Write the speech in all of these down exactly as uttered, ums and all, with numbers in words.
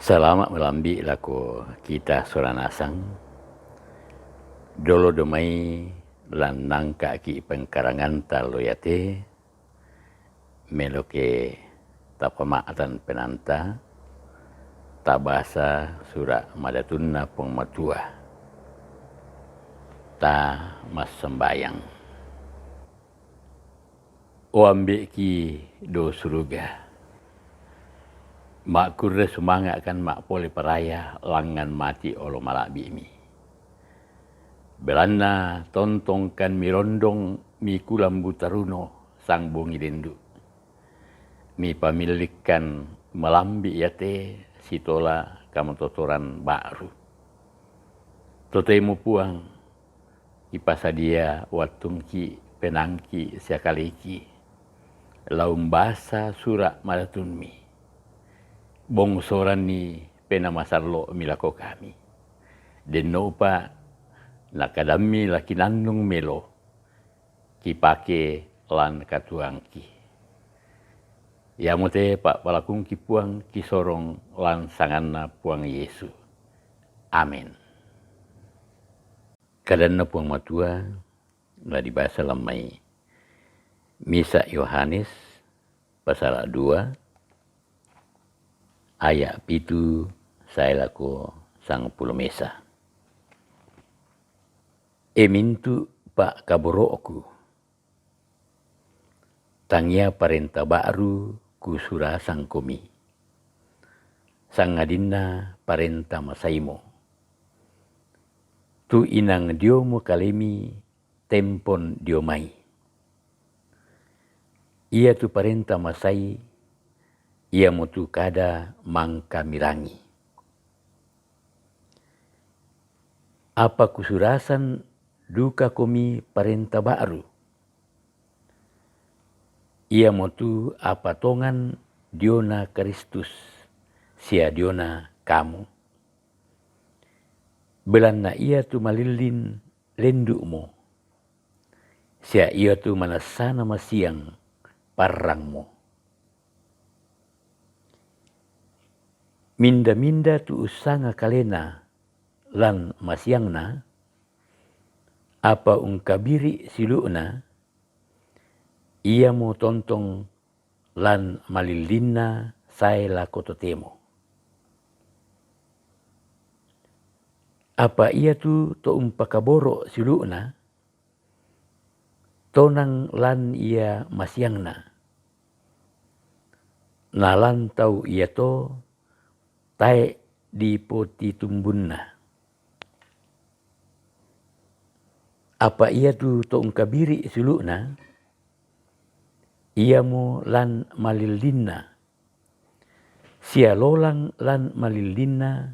Salama' malambi' lako kita sola nasang. Dolo domai lan nangka'ki' pengkaranganta lo yate, melo ke tapama'tan penanta, tabasa sura' madatunna Puang Matua. Ta massambayang. O Ambe'ki do suruga, ma'kurre sumanga'kan ma'pole paraya langngan mati olo mala'bi'mi. Belanna tontongkan mirondong mikulambu taruno sang bongi dendu'. Mipamillikkan malambi' yate sitola kamatotoran ba'ru. Totemo Puang, kipasadia wattungki, penangki, sia kaleki, la umbasa sura' madatunmi. Bongsoranni Penaa Masallo'mi lako kami. Dennopa nakadammi la kinannung melo, kipake lan katuoangki. Iamote pa'palakungki Puang kisorong lan sanganNa Puang Yesu. Amin. Kadanna Puang Matua la dibasa lan mai Misa' Yohanes pasala dua aya' pitu sae lako sangpulo mesa. E mintu' pa'kaboro'ku, tangia parenta ba'ru kusurasangkomi, sangadinna parenta masaimo, tu inang diomo kalemi tempon dio mai. Iatu parenta masai, iamotu kada mangka mirangi. Apa kusurasan dukakomi parenta ba'ru, iamotu apa tongan diona Kristus sia diona kamu. Belanna iatu malillin lendu'mo, sia iatu manessana masiang parrangmo. Minda-minda tu ussanga kalena lan masiangna, apa ungkabiri' siulu'na, iamo tontong lan malillinna sae lako totemo. Apa iatu to umpakaboro' siulu'na, tonang lan ia masiangna. Na lan tau iato tae' dipotitumbunna. Apa iatu to ungkabiri' siulu'na, iamo lan malillinna, sia lolang lan malillinna,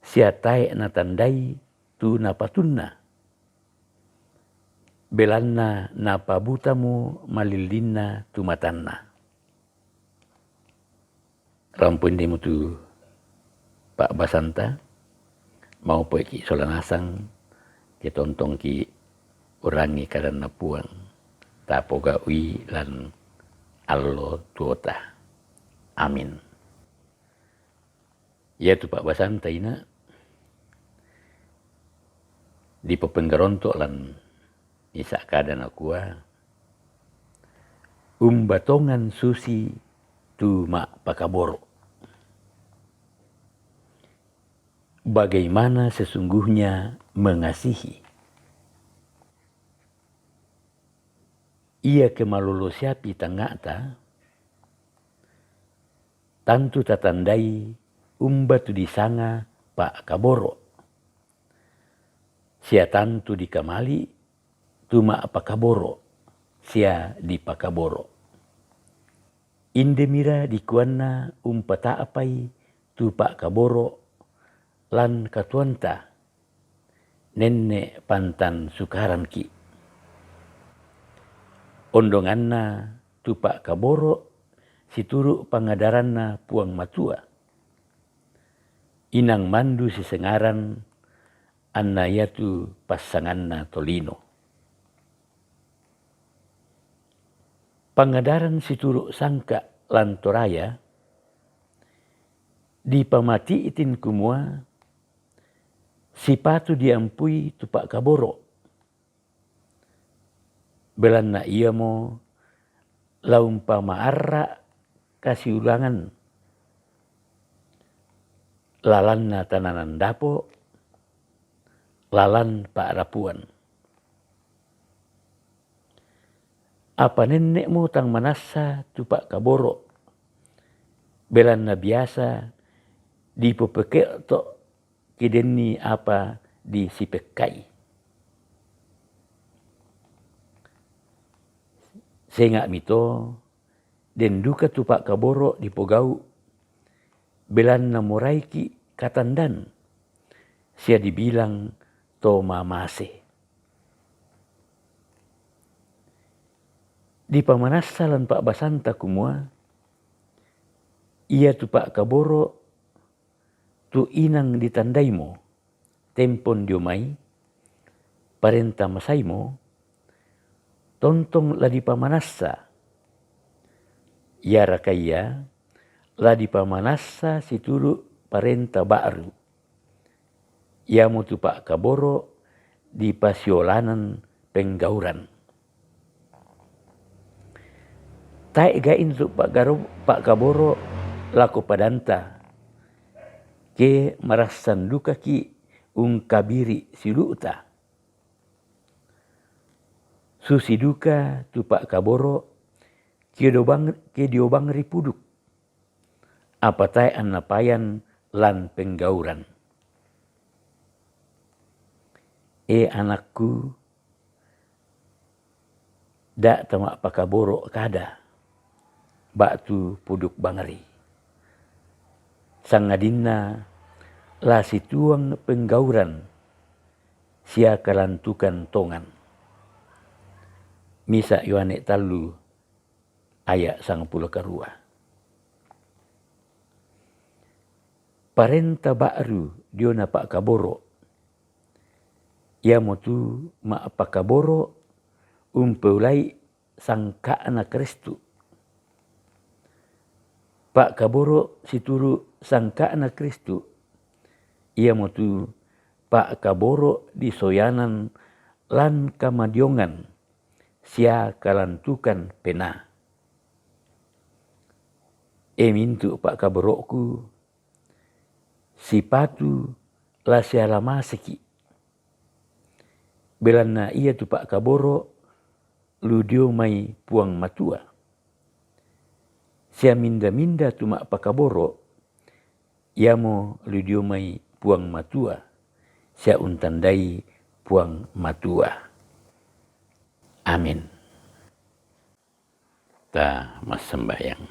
sia tae' natandai tu napatunna, belanna napabutamo malillinna tu matanna. Rampoinde mutu pa'basanta, maupoiki' sola nasang, ke tontongki' urangi kadanna Puang, tapogau'i lan allo tuota. Amin. Iatu pa'basanta ina' dipapenggaronto' lan misa' kada nakua, umba tongan susi tu ma'pakaboro'. Bagaimana sesungguhnya mengasihi. Ia ke malolo siapi tangnga'ta, tantu tatandai umba tu disanga pa'kaboro'. Sia tantu dikamali' tu ma'pakaboro' sia dipakaboro'. Indemira dikuanna umpata'pai tu pa'kaboro' lan katuoanta, nenne' pantan sukaranki'. Ondonganna tu pa'kaboro' situru' pangadaranna Puang Matua. Inang mandu sisengaran anna iatu passanganna tolino. Pangadaran situru' sangka' lan Toraya, Dipamati'tin kumua, sipatu diampui tu pa'kaboro'. Belanna iamo la umpama'arra' kasiulangan, lalanna tananan dapo', lalan pa'rapuan. Apa nenne'mo tang manassa tu pa'kaboro', belanna biasa dipopeke'to' ke denni apa disipekkai. Senga'mi to, den duka tu pa'kaboro' dipogau', belanna moraiki' katandan, sia dibilang to mamase. Dipamanassa lan pa'basanta kumua, iatu pa'kaboro' tu inang ditandaimo, tempon dio mai, parenta masaimo, tontong la dipamanassa. Iaraka ia la dipamanassa situru' parenta ba'ru, iamotu pa'kaboro' dipasiolanan penggauran. Tae' ga'i tu pa'garo-, pa'kaboro' lako padanta, ke marassan dukaki' ungkabiri' siulu'ta. Susi duka tu pa'kaboro' ke diobang-, ke diobang ri puduk, apa tae' annapayan lan penggauran. E anakku, da' tama'pakaboro' kada ba'tu puduk bangri, sangadinna la situang penggauran sia kalantukan tongan. Misa' Yohane tallu aya' sangpulo karua. Parenta ba'ru diona pa'kaboro', iamotu ma'pakaboro' umpeulai sangka'na Kristu. Pa'kaboro' situru' sangka'na Kristu, iamotu pa'kaboro' disoyanan lan kamadiongan sia kalantukan penaa. E mintu' pa'kaboro'ku, sipatu la sialamaseki', belanna iatu pa'kaboro' lu dio mai Puang Matua. Sia minda-minda tu ma'pakaboro', iamo lu dio mai Puang Matua, sia untandai Puang Matua. Amin. Ta massambayang.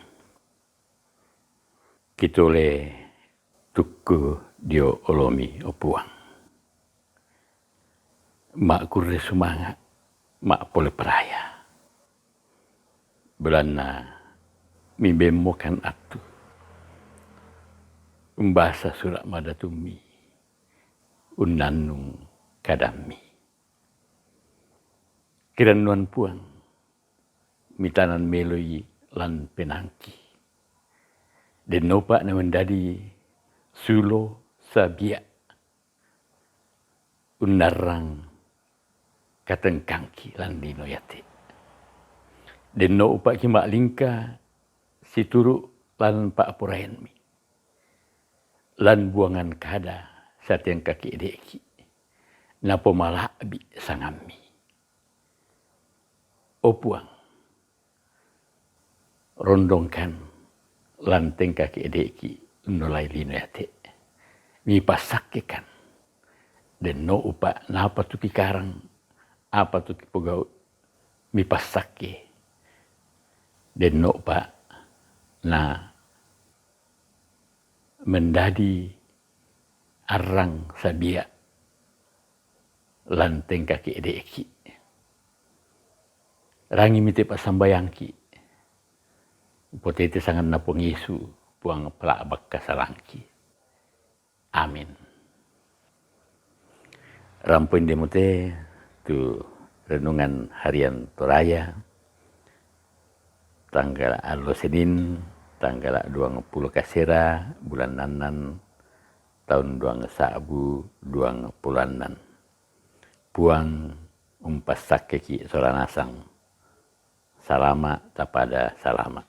Kitole tukku dio olomi, o Puang. Ma'kurre sumanga', ma'pole paraya. Belanna mibemmokan attu. Umbasa sura' madatummi, unnannung kadammi. Kirannuan Puang, mitanan meloi lan penaangki. Dennopa na mendadi sulo sabia' unnarrang katengkangki lan lino iate. Denno upa'ki ma'lingka situru' lan pa'poraianmi. Lan buangan kada satengka ke'de'ki, napomala'bi' sangammi. O Puang, rondongkan lan tengka ke'de'ki unnolai lino iate. Mipassakkekan. Denno upa' napa tu kikarang, apa tu kipogau', mipassakke. Denno upa' na mendadi arrang sabia' lan tengka ke'de'ki. Rangimi te passambayangki. Potete sanganna Puang Yesu, Puang pala'bak kasalangki. Amin. Rampoi ndemote tu renungan harian Toraya, tanggal allo Senin, Tanggal duang pulu kasera bulan anam taun duang sabu duang pulu anam. Puang umpassakeki sola nasang. Salama tapada salama.